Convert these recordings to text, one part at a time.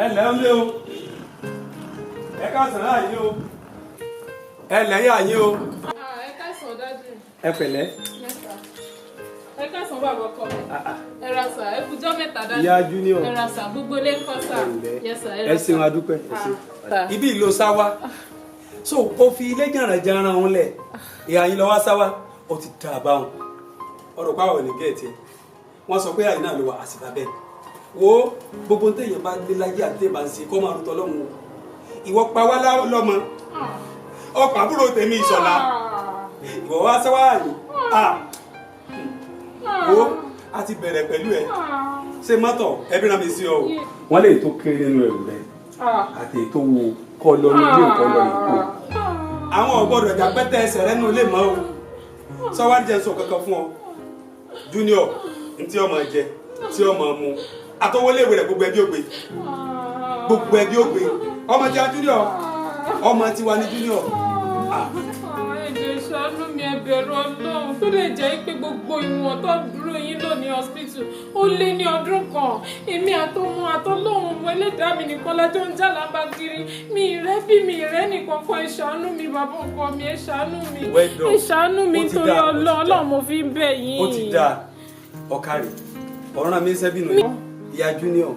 Ẹ lẹ́ ń lé o, ẹ káàsán láàyè o, ẹ lẹ́yìn àyè o. Ẹ káàsán, daddy. Ẹ pẹ̀lẹ́. Ẹ káàsán, bàbá ọkọ mi. Ẹ ra sà, ẹ kújọ́ mẹ́ta, daddy. Ìyá Junior. Ẹ ra sà, gbogbo ilé ń kọ́ sà? Yes sà, ẹ ẹ ra sà. ṣeun, adúpẹ́, ẹ ṣeun. Ah. Ibi ìlò sáwá so ó fi ilé jàǹràjàǹrà òun lẹ̀, ìhà yín lọ wá sáwá, ó ti dà bá wọn ọ̀rọ̀ pàwọ̀ ní gẹ̀ẹ́tì ẹ̀. Wọ́n sọ pé àyìn náà ló wà àsìbà bẹ́ẹ̀. Wo gbogbo téèyàn bá lé láyé àti téèyàn bá ń ṣe kọ́ máa rútọ́ lọ́hùn o. Ìwọ pa wá lọ́mọ, ọkọ̀ àbúrò tèmi Ìṣọ̀lá, ìwọ wá sáwá àyìn. Wo a ti bẹ̀rẹ̀ pẹ̀lú ẹ ṣé mọ́tò ẹbí rán mi sí ọ o. Wọ́n lè tó kéré nínú ẹrù rẹ àti èyí tó wo kọ́ lọ ní ilé nǹkan lọ ìkó. Àwọn ọ̀gbọ́dọ̀ jà pẹ́tẹ́ ẹsẹ̀ rẹ nínú ilé mọ́ o. Sọ́wádìí jẹ́ sọ kankan fún ọ, Junior, ntí ọmọ jẹ tí ọmọ mu àtọwọléwé rẹ, gbogbo ẹbí ó gbé, gbogbo ẹbí ó gbé. Ọmọ tí a Junior, ọmọ tiwa ni Junior. Ẹ jọ̀ọ́, ṣàánú mi, ẹ bẹ̀rù Ọlọ́run. Tó lè jẹ́ pé gbogbo ìwọ̀n tó dúró yín lò ní hospital ó lé ní ọdún kan, èmi àtọmọ àtọlọ́run ọmọ ẹlẹ́dàá mi nìkan lájọ́ ń jàlábá kiri. Mi ìrẹ́ bí mi ìrẹ́ nìkan kan. Ẹ ṣàánú mi, bàbá ọkọ mi, ẹ ṣàánú mi. Well done. Ẹ ṣàánú mi Ó ti nítorí dáa, ó ti Ọlọ́run. dáa. Ọlọ́run mo fi ń bẹ̀ yín. Ó ti dáa, ọ̀kàrẹ̀ ọ̀ràn mi ń sẹ́bìnú ìyá Junior,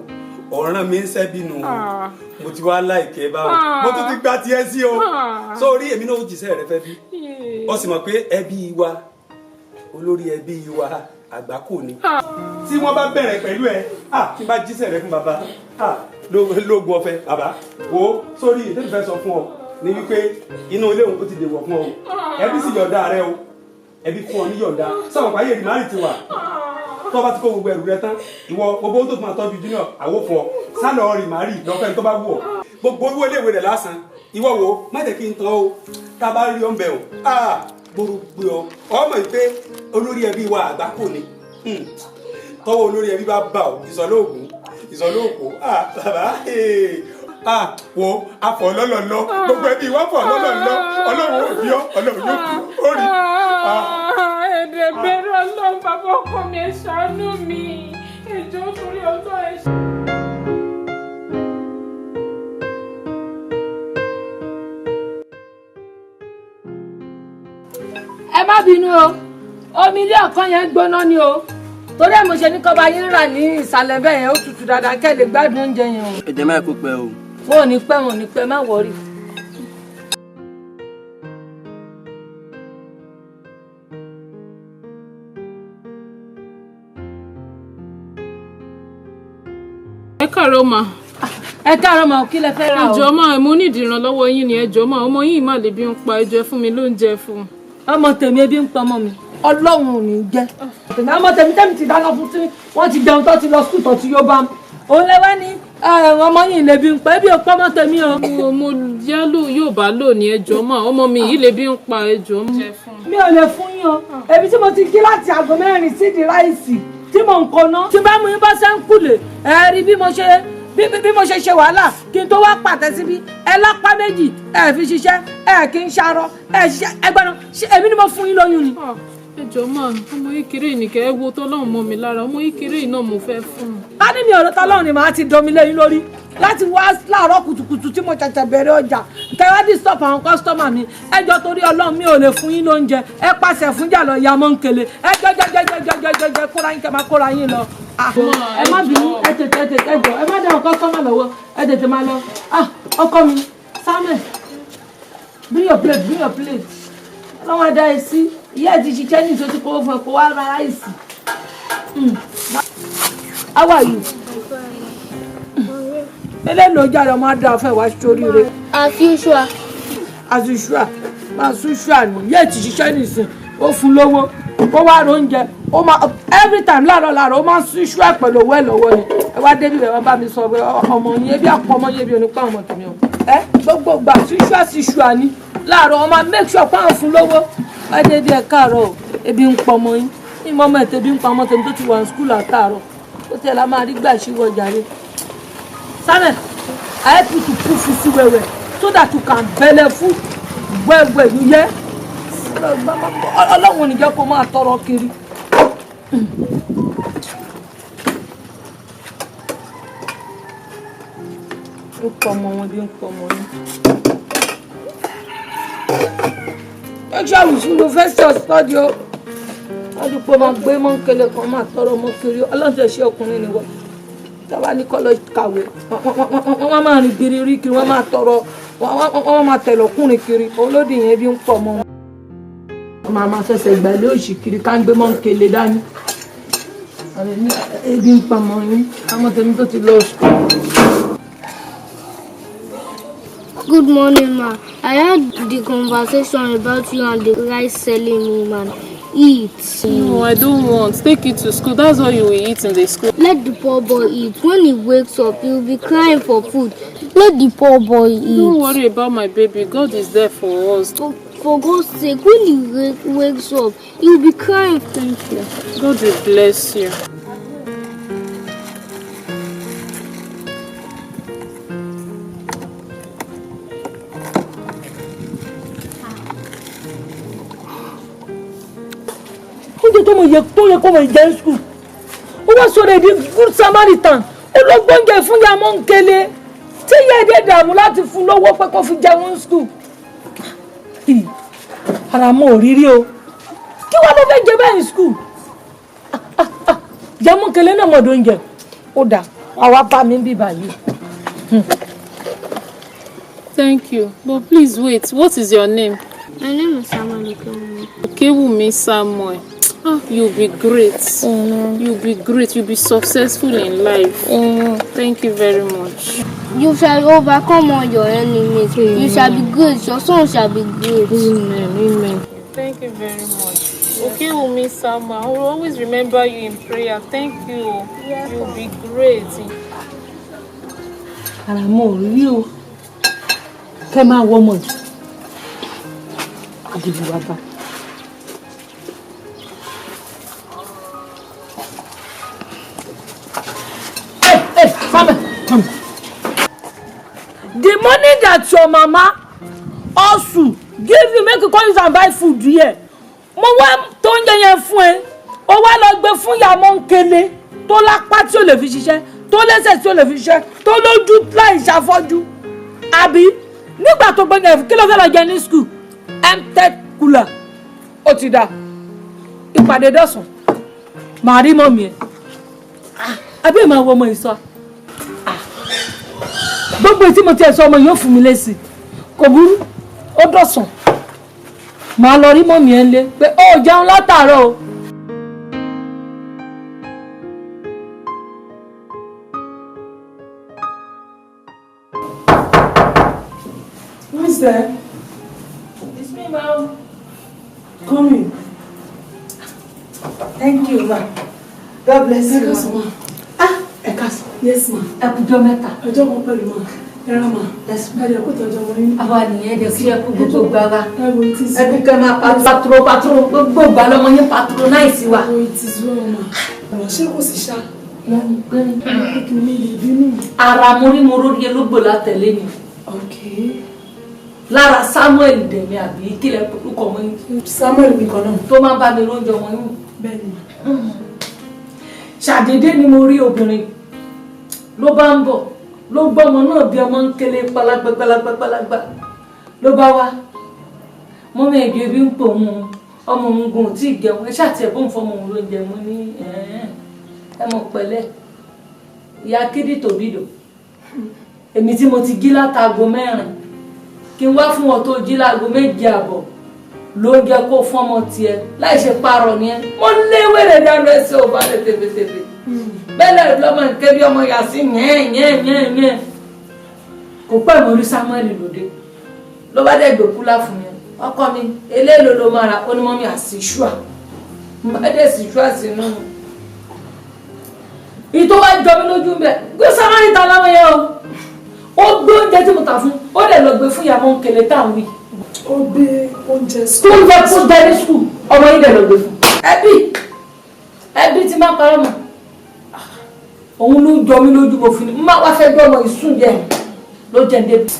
ọ̀ràn mi ń sẹ́bìnú. Ah. Mo ti wá láìkẹ́ báwo, mo tún ti gba tiẹ̀ sí o. Ah. Sórí èmi náà ó jíṣẹ́ rẹ fẹ́ bí. Yeah. Ó sì mọ̀ pé ẹbí wa, olórí ẹbí wa àgbákò ni. Tí wọ́n bá bẹ̀rẹ̀ pẹ̀lú ẹ, ah, tí n bá jíṣẹ́ rẹ fún bàbá, ah, lóògùn ọ̀fẹ́ bàbá. Wo sórí ìdí fẹ́ sọ fún ọ ní wípé inú ilé òun ó ti dèwọ̀ fún ọ o. Ẹbí sì yọ̀ǹda rẹ o, ẹbí fún ọ ní yọ̀ǹda sọ̀rọ̀ pààyè rí márì ti wà. Tó bá ti kó gbogbo ẹrù rẹ tán, ìwọ gbogbo owó tó tún máa tọ́jú Junior àwò fún ọ, sálọ rì márì lọ́fẹ́ tó bá wù ọ. Gbogbo owó iléèwé rẹ̀ lásán. Ìwọ wo, má jẹ́ kí n tán o. Tá a bá rí ọ̀nbẹ o, ah, gbòòrò gbé ọ, ọmọ yìí pé olórí ẹbí wa àgbákò ni. Tọwọ́ olórí ẹbí bá bà ọ, ìsọlóògùn ìsọlóòkó. Ah, bàbá, ee, ah, wo afọ lọlọlọ, gbogbo ẹbí wa fọ lọlọlọ. Ọlọ́run ò bí ọ, Ọlọ́run yóò kú ó rí. Ah. Ẹ̀ẹ́dẹ̀ bẹ̀rù Ọlọ́run, bàbá ọkọ mi, ẹ ṣàánú mi, ẹ jọ̀ọ́ torí Ọlọ́run, ẹ ṣàánú. Ẹ má bínú o, omi ilé ọ̀kan yẹn gbóná ni o, torí ẹ̀ mo ṣe ní kọ́ba yín rà ní ìsàlẹ̀ bẹ́ẹ̀ yẹn, ó tutù dáadáa kẹ́ lè gbádùn oúnjẹ yẹn o. Ẹ jẹ́ máa kó pẹ́ o. Wọn ò ní pẹ́, wọn ò ní pẹ́, má worry. Ẹ káàárọ̀ mà. Ẹ káàárọ̀ mà, kí lẹ fẹ́ rà Ẹ o? jọ̀ọ́ mà, mo ní ìdìrànlọ́wọ́ yín ni. Ẹ jọ̀ọ́ mà, ọmọ yín mà lè bí ń pa, ẹ jọ̀ọ́, ẹ fún mi lóúnjẹ fún un. Ọmọ tèmi, ebi ń pa ọmọ mi? Ọlọ́run ò ní jẹ́. Ọmọ tèmi tèmi ti dáná fún tí wọ́n ti jẹun tó ti lọ school tó ti yó bá mi. Òun lè wá ní ọmọ yìí lè bí ń pa. Ebi ò pa ọmọ tèmi o. Mo yálò yóò bá lò ní. Ẹ jọ̀ọ́ mà, ọmọ mi yìí lè bí ń pa, ẹ jọ̀ọ́. Mi ò lè fún yín o. Ebi tí mo ti jí láti aago 4 sídìí ráìsì tí mò ń kọná. Tí bá mú yín bá ṣe ń kùlè, ẹ rí bí mo ṣe bí mo ṣe ṣe wàhálà kí n tó wá pàtẹ síbí. Ẹ lápá méjì, ẹ fi ṣiṣẹ́, ẹ kì í ṣarọ, ẹ ṣiṣẹ́ ẹgbẹ́ náà. Ṣé èmi ni mo fún yín lóyún ni? Ẹ jọ̀ọ́ mà, ọmọ kékeré nìkẹ́, ẹ wo tọ́lọ́run mọ́ mi lára, ọmọ kékeré náà mo fẹ́ fún un. Ká ní mi ọ̀rọ̀ tọ́lọ́run ni màá ti domi lé yín lórí láti wá láàárọ̀ kùtùkùtù tí mo ṣẹ̀ṣẹ̀ bẹ̀rẹ̀ ọjà kẹwàá disturb àwọn customer mi. Ẹ jọ̀ọ́, torí Ọlọ́run, mi ò lè fún yín lóúnjẹ. Ẹ pàṣẹ fún jà lọ ya mọ́ńkele. Ẹ jọ jọ jọ jọ jọ jọ jọ kóra yín, kẹ máa kóra yín lọ. Ah, ẹ má bínú, ẹ tètè, ẹ tètè, ẹ jọ̀ọ́, ẹ má dá àwọn customer lọ́wọ́, ẹ tètè máa lọ. Ah, ọkọ mi Samuel, bring your plate, bring your plate. Ọlọ́run á dá ẹ sí. Ìyá ẹ ti ṣiṣẹ́ ní ìṣó tí kò fún ẹ kó wá ra ráìsì. How are you? Eléyìí ló jáde, ọmọ adá fún ẹ wá sóríire. As usual. As usual, as usual ni. Yéè ti ṣiṣẹ́ nìsín, ó fún lówó kó wá ro oúnjẹ. Ó máa every time láàárọ̀ láàárọ̀, ó máa ń ṣíṣú ẹ̀ pẹ̀lú owó ẹ̀ lọ́wọ́ ni. Ẹ wá débi rẹ̀, wọ́n bá mi sọ pé ọmọ yín ebi àpò, ọmọ yín ebi ò ní pa ọmọ tèmi o. Ẹ gbogbo gbà ṣíṣú àṣìṣú àní láàárọ̀, wọ́n máa make sure pé àwọn fún lówó. Wá débi, ẹ káàárọ̀ o, ebi ń pọ̀ ọmọ yín ìmọ̀ ọmọ ẹ̀ tẹ̀bi ń pa ọmọ tèmi tó ti wà ní school àtàárọ̀. Ó tẹ̀ la máa rí gbà ṣíwọ́ jàre. Samuel, I help you to cook fufu well well so that you can belle full well well, you hear? Ọlọ́run ò ní jẹ́ kó máa tọrọ kiri. Ń pọ̀ ọmọ wọn bí ń pọ̀ ọmọ yín. Make sure we should go first your study o. Wọ́n ti pé máa gbé mọ́ńkele kan máa tọrọ ọmọ kiri. Ọlọ́run ti ṣe ọkùnrin ni wọ́n. Táwa ní kọ́ lọ kàwé. Wọ́n máa rìn kiri rí kiri, wọ́n máa tọrọ, wọ́n máa tẹ̀lé ọkùnrin kiri. Olódì yẹn bí ń pọ̀ mọ́ wọn. Wọ́n máa fẹsẹ̀ gbà lé òṣì kiri ká ń gbé mọ́ńkele dání. Ebi ń pa ọmọ yín. Ọmọ tèmi tó ti lọ school. Good morning, ma. I heard the conversation about you and the rice selling woman. Eat. No, I don't want. Take it to school. That's what you will eat in the school. Let the poor boy eat. When he wakes up, he will be crying for food. Let the poor boy eat. Don't worry about my baby. God is there for us. For God's sake, when he wakes up, he will be crying. Thank you. God will bless you. Oúnjẹ tó mọ yẹ tó yẹ kó mọ jẹ ní school, ó wá sọ̀rọ̀ èdè Good Samaritan. Ó lọ gbóúnjẹ fún ya mọ́ńkele tí ìyá èdè dààmú láti fún lówó pé kó fi jẹun ní school. Ara mọ òrírí o. Kí wàá ló fẹ́ jẹ báyìí ní school? Jẹ mọ́ńkele náà mọ̀dọ̀ oúnjẹ ó dà àwa bá mi bí báyìí. Thank you. But please wait. What is your name? My name is Samuel Okewumi. Okewumi Samuel. Ah, you'll be great. Amen. You'll be great. You'll be successful in life. Amen. Thank you very much. You shall overcome all your enemies. You shall be great. Your son shall be great. Amen. Amen. Thank you very much. Okewumi Samuel, I will always remember you in prayer. Thank you. You'll be great. Ara mọ òrírí o. Kẹ́ máa wọ ọmọ yìí. Àdìbò bàbá. Hey, hey, come, come. The money that your mama also give you make you come use am buy food here. Mo wá tó ń jẹ yẹn fún ẹ. Ó wá lọ gbé fún ìyá mọ́ńkele tó lápá tí ò lè fi ṣiṣẹ́, tó lẹ́sẹ̀ tí ò lè fi ṣiṣẹ́, tó lójú láì ṣàfọ́jú. Àbí nígbà tó gbé yẹn kí ló fẹ́ lọ jẹ ní school? Empty cooler. Ó ti dà. Ìpàdé dọ̀sán. Màá rí mọ́mí ẹ̀. Àbí ẹ̀ máa wọ ọmọ ìsọ. Gbogbo tí mo ti ẹ̀ sọ ọmọ yóò fún mi lésì. Kò burú, ó dọ̀sán. Màá lọ rí mọ́mí ẹ̀ ń lé pé ó jẹun látàárọ̀ o. Who is there? It's me, ma'am. Come in. Thank you, ma. God bless Ẹ you, káàsán ma. ma. Ah, Ẹ káàsán. Yes ma. Ẹ kújọ́ mẹ́ta. Ọjọ́ kan pẹ̀lú ma. Ẹ rà ma. Yes, ma. Ẹ dẹ̀ kó tọ́jú ọmọ yín. Àwa nìyẹn dẹ̀ kí ẹ kú gbogbo gbà wa. Ẹ wo it is Ẹ kú kẹ́ máa patro patro gbogbo gbà lọ́mọ yín patronize wa. Ẹ wo it is well ma. Ọ̀rọ̀ ṣé kò sí ṣá? Pé kí mi lè bínú. Ara mo rí mo rórí elógbò látẹ̀lé mi. Okay. Lára Samuel dẹ̀mí àbí kílẹ̀ orúkọ ọmọ yín Samuel mi kan náà. tó máa ń bá mi lóúnjẹ ọmọ yín. Bẹ́ẹ̀ni ma. Ṣàdédé ni mo rí obìnrin ló bá ń bọ̀ ló gbọ́ ọmọ náà bí ọmọ ń kélé pálágbá pálágbá pálágbá ló bá wá mọ́mí ẹ̀jọ̀ ebi ń pò òun ọmọ òun gùn tí ì jẹun ẹ ṣáà tiẹ̀ bóun fọmọ òun ló ń jẹun. Mo ní ẹ̀ẹ́n ẹ mọ̀ pẹ̀lẹ́ ìyá kéde tòbídò èmi tí mo ti jí látago 4 kí n wá fún ọ tó jí láago 7:30 lóúnjẹ kó fún ọmọ tiẹ̀ láì ṣe parọ́ ni ẹ. Mo lé wèrè dànù ẹsẹ̀ ò bá lè tèfètèfè bẹ́ẹ̀ lọ́mọ nǹkan bí ọmọ yà sí yẹn yẹn yẹn yẹn. Kò pẹ́ mo rí Samuel lóde ló bá dẹ̀ gbé kúlá fún mi. Ọkọ mi eléèlò ló máa ra? Ó ní mọ́mí àṣìṣúà má dẹ̀ ṣìṣúà sínú ìtò wá jọ mí lójú bẹ́ẹ̀ gbé Samuel ta lọ́mọ yẹn o. Ó gbé oúnjẹ tí mo tà fún ó dẹ̀ lọ gbé fún ìyàwó nkele tá à ń wí. Ó gbé oúnjẹ tó ń jẹ kó jẹ ní school ọmọ yìí dẹ̀ lọ gbé fún. Ẹbí ẹbí ti máa parọ́ mọ́ òun ló jọ mí lójú. Mo fi ni má wá fẹ́ gbé ọmọ ìsún jẹ ló jẹ ń débi.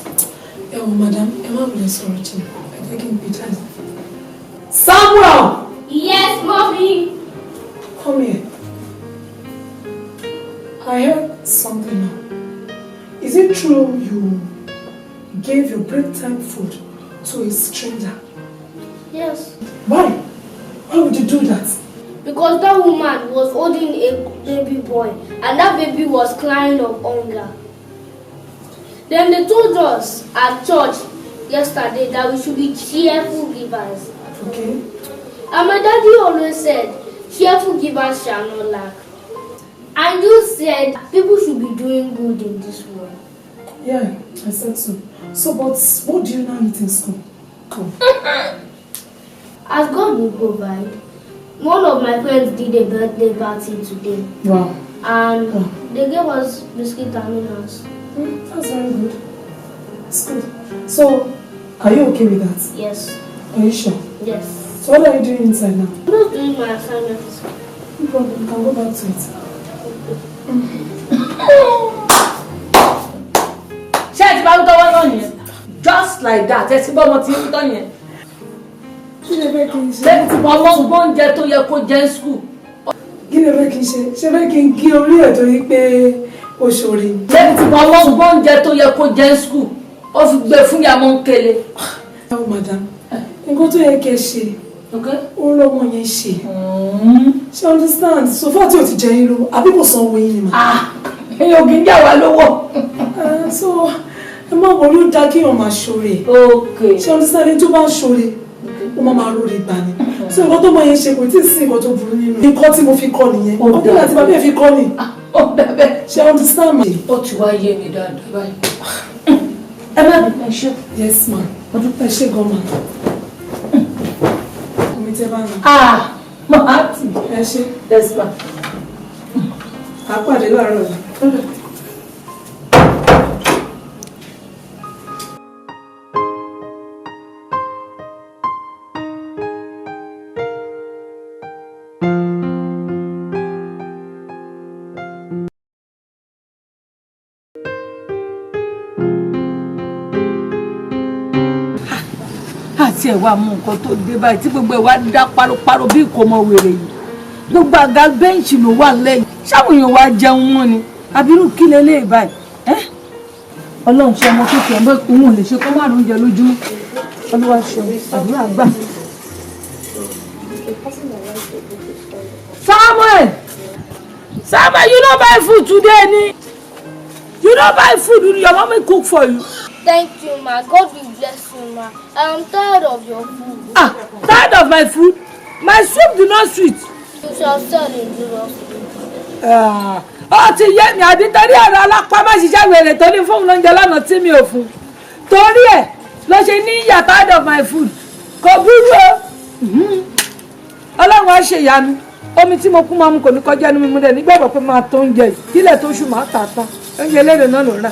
Ẹ wo madam, ẹ má wulẹ̀ sọ̀rọ̀ jìnnà. Ẹ jẹ́ kí n pè jáde. Samuel! Yes, mommy. Come here. I heard something now. Is it true you gave your break time food to a stranger? Yes. Why? Why would you do that? Because that woman was holding a baby boy and that baby was crying of hunger. Then they told us at church yesterday that we should be cheerful givers. Okay. And my daddy always said, cheerful givers shall not lack. And you said people should be doing good in this world. Yeah, I said so. So, but what do you now eat in school? Come. As God will provide, one of my friends did a birthday party today. Wow. And Wow. they gave us biscuit and donuts. That's very good. It's good. So, are you okay with that? Yes. Are you sure? Yes. So, what are you doing inside now? I'm not doing my assignments. No problem. You can go back to it. Ṣé ẹ ti bá ń tọwọ́ náà nìyẹn? Just like that, ẹ ti bọ́ ọmọ tí ń tọ́ yẹn. Kí lè fẹ́ kí n ṣe? Ṣé ọmọ gbóúnjẹ tó yẹ kó jẹ ní school? Kí lè fẹ́ kí n ṣe? Ṣé fẹ́ kí n gé orí ẹ̀ torí pé ó ṣoore? Ṣé ọmọ gbóúnjẹ tó yẹ kó jẹ ní school, ó fi gbé fún ìyàmọ́ ń kele? Oh, madam, nǹkan tó yẹ kẹ́ ṣe, ó lọ́mọ yẹn ṣe. Ṣé understand? So far tí o ti jẹ yín lówó, àbí kò san owó yín ni mà? Ẹ̀yin ò kì í jà wá lówó. So ẹ má wọlé, ó dáa kéèyàn máa ṣoore. Ṣé understand? Ẹni tó bá ń ṣoore, ó máa máa róore gbà ni. So nǹkan tó mọ yẹn ṣe kò tí ì sí nǹkan tó burú nínú. Nǹkan tí mo fi kọ́ nìyẹn. Nǹkan tó láti bàbá ẹ̀ fi kọ́ ni. Ó bẹ̀bẹ̀. Ṣé understand ma? Ó ti wá yé mi dáadáa báyìí. Ẹ má bínú, ẹ ṣé. Yes ma. Ẹ ṣé gan ma. Omi tẹ́ bá nà. Ah, màá tì. Ẹ ṣé. Yes ma. À pàdé láàárọ̀ yìí. Àti ẹ̀ wá mú nǹkan tó dé báyìí tí gbogbo ẹ̀ wá dá paropáro bí ìkómọ wèrè yìí, gbogbo àga bẹ́ǹṣì ló wà lẹ́yìn, ṣáwọn èèyàn wá jẹun wọn ni àbírú kí lélẹ́yìí báyìí? Ẹ́ Ọlọ́run, ṣe ọmọ kékeré bẹ́ẹ̀ òun ò lè ṣe kó má lóúnjẹ lójúmọ́. Olúwa ṣeun, àdúrà gbà. Samuel, Samuel, you no buy food today ni? You no buy food? Your mommy cook for you? Thank you, ma. God will bless you, ma. I am tired of your food. Ah, tired of my food? My soup do not sweet? You shall sell in Jesus' name. Ah, ó ti yé mi. Àbí torí ọ̀rọ̀ alápámáṣiṣẹ́ wèrè tó ní fóun lóúnjẹ lánàá tí mi ò fún, torí ẹ̀ ló ṣe ní you are tired of my food. Kò burú o. Ọlọ́run á ṣe ìyanu. Omi tí mo kú máa mu kò ní kọjá ẹnu mi. Mu dẹ̀ nígbàgbọ́ pé máa tó oúnjẹ yìí kílẹ̀ tó ṣù, máa tà tán. Oúnjẹ elédè náà ló ń rà.